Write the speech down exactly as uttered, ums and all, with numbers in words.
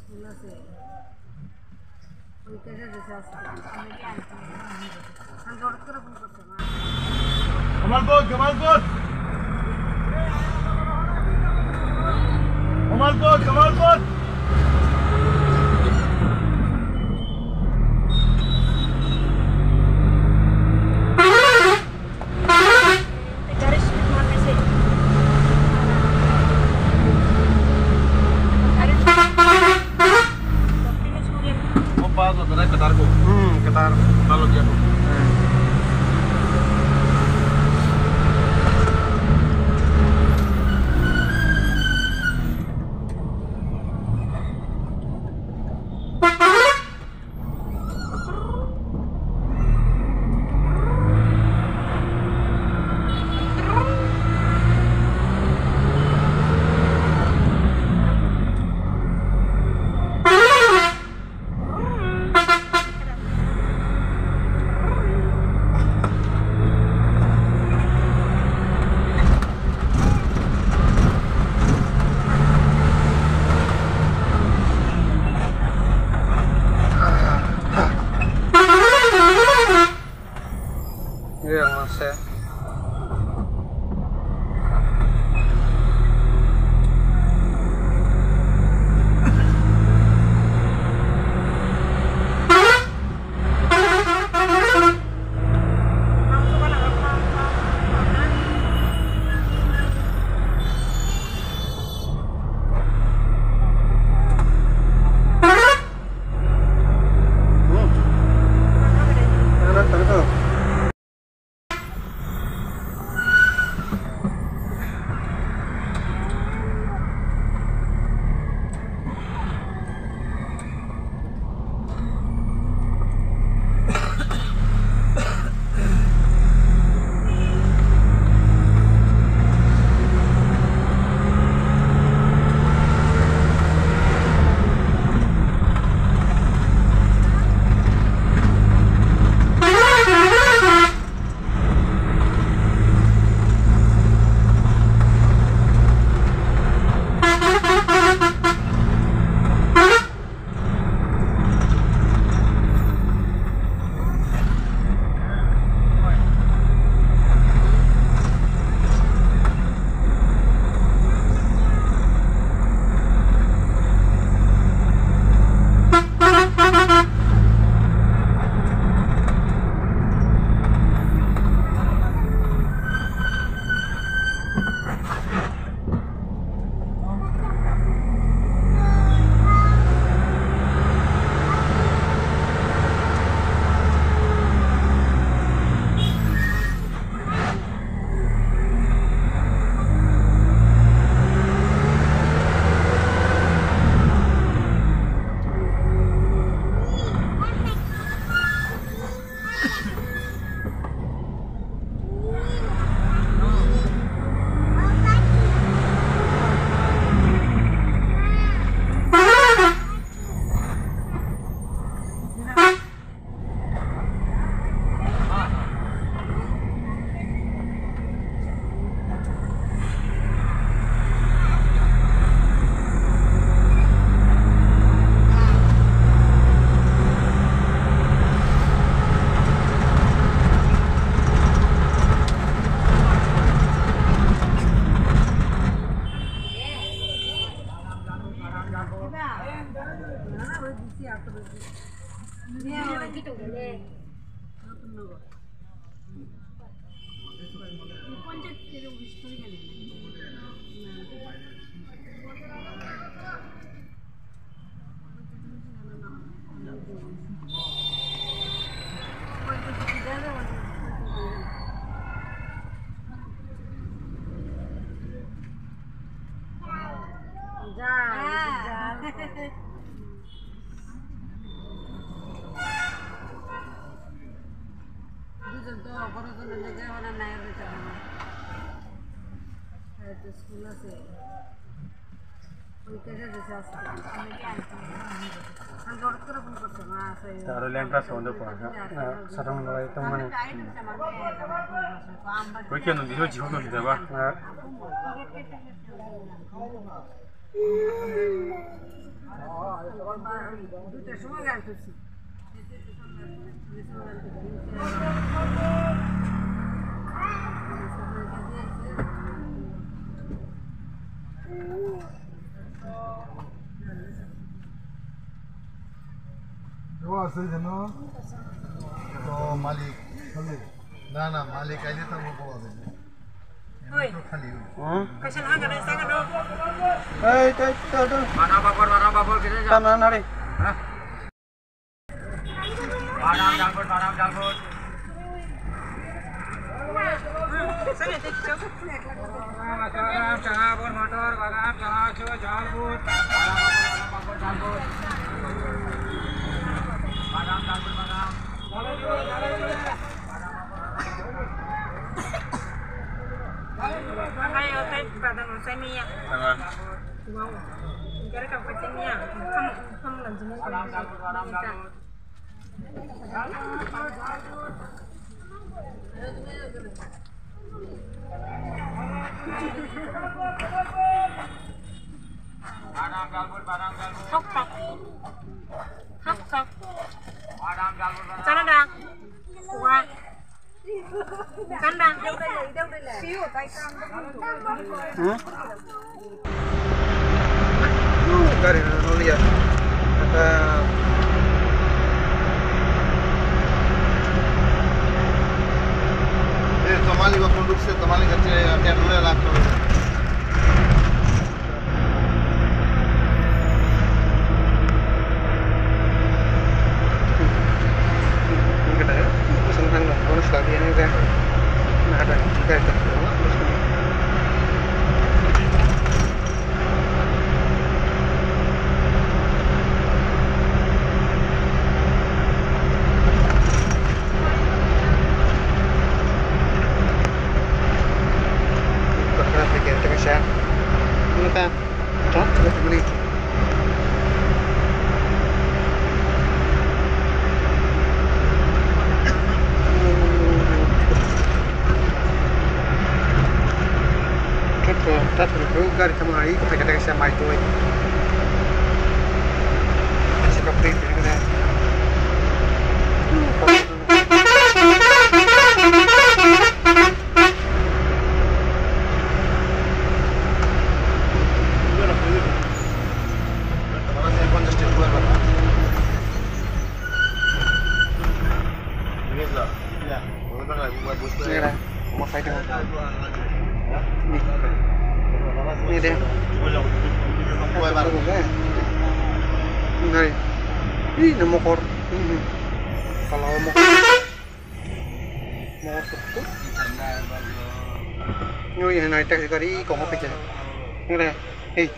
School আছে। Kamalpur, Kamalpur! Kamalpur, Kamalpur! Hmm, ketar. Iya, Mas, ya. School আছে। Aro lengka sound ko ha. Sarang lai tongmani. Koi khe nung diho jihok nung sida ba. Yo, así de no. To malik. Malik. Na, na, malik aile tamo bola de. Oi. To khali. Hmm? Kaisa na gana, sa gana. Ei, ei, ei, ei. Mana babor, mana babor, gini ja. Tana nari. Ha? Badam, jalbut, badam, jalbut. Badam, chana, bur, motor, badam, chana, chu, jalbut. Badam, jalbut, badam. Ayo, kai badam, saya niya. Tama. Wow. Gara ka pati niya. Kamu, kamu lanjut. Hok hok. Hok hok. Chana da. Wa. Chana da. Hmm? Gari no liya. Kata. Eh, tomali ba konduk se tomali kache ate no le lak to. Khe to, ta thwng thwng gari thangma hai, phaikha ta kaisa mai twi. Kaisa kok twi twi khe. Ngira, omo sai tong. Ni, ni de. Ngai. Ih, ni mokor. Kala o mokor. Mokor sukku. Nui, nai taxi gari, komo pike. Ngira, hey.